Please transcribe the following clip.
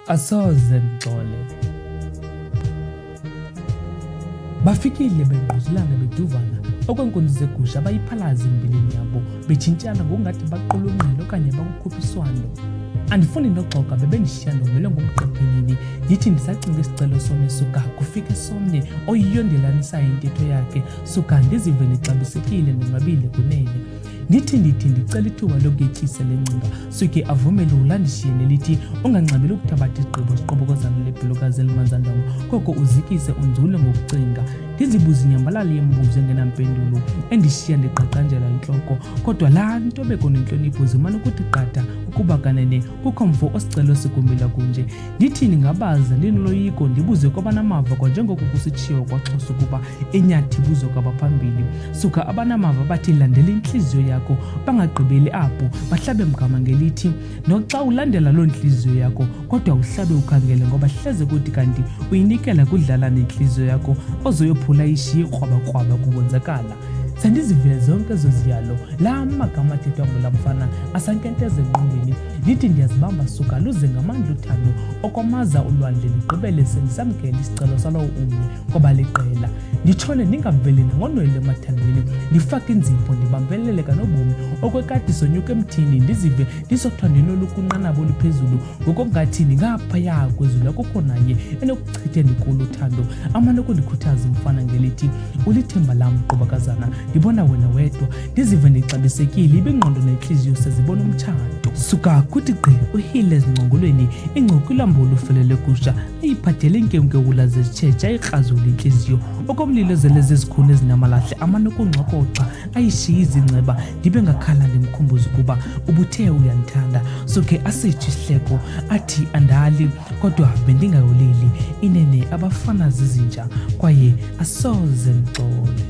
Asoze ndixole. Bafikile bengquzulana beduvana okweenkunzi zegusha bayiphalaza imbilini yabo betshintshana ngokungathi baqulunqile okanye bakukhuphiswano. Andifuni noxoka bebendishiya ndomelwe ngumqephenini ndithi ndisacinga isicelo somnye suka kufike somnye oyiyondelanisayo intetho yakhe suka ndizive ndixabisekile ndonwabile kunene. Ndithi ndithi ndicela ithuba lokuyetyisa le ngcinga suke avume lula ndishiye nelithi ungangxameli ukuthabatha isigqibo siqobokozana lebhulukazi elimanzandango koko uzikise unzule ngokucinga. Ndizibuze inyambalala yemibuzo engenampendulo endishiya ndiqaqanjelwa intloko kodwa laa ntobeko nentlonipho zimane ukuthi qatha ukuba kanene kukho mfo osicelo sikumila kunje. Ndithi ndingabaza ndinoloyiko ndibuze kwabanamava kwanjengoko kusitshiwo kwaXhosa ukuba inyathi ibuzwa kwabaphambili. Suka abanamava bathi landela intliziyo yakho bangagqibeli apho bahlabe mgama ngelithi noxa ulandela loo ntliziyo yakho kodwa uhlabe ukhangele ngoba hleze kuthi kanti uyinikela kudlala nentliziyo yakho ozoyophula ishiye krwabakrwaba kukonzakala. Sendizivile zonke ezo ziyalo la magama athethwa ngula mfana asankenteza engqondweni ndithi ndiyazibamba suka luze ngamandla uthando okwamaza ulwandle ndigqibele sendisamkele isicelo salowo umnye kwaba liqela nditshone ndingaveli nangonwele emathandweni ndifake inzipho ndibambelele kanobomi okwekati sonyuka emthini ndizive ndisothandweni olukunqanaba oluphezulu ngokungathi ndingaphaya kwezulu akukho nanye enokuchithe ndikulo uthando amane ukundikhuthaza umfana ngelithi ulithemba lam qobakazana ndibona wena wedwa ndizive ndixabisekile ibe ingqondo nentliziyo sezibona umtshato suka kuthi gqi uhile ezingcongolweni ingcokulambo olufelele gusha ayiphathele inkewunkewula zezitshetshe ayikrazule intliziyo okomlilo ezele zezikhuni ezinamalahle amane ukungxokoxa ayishiye izingceba ndibe ngakhala ndimkhumbuza ukuba ubuthe uyandithanda suke asitsho isihleko athi andali kodwa bendingayoleli inene abafana zizinja kwaye asoze ndixole.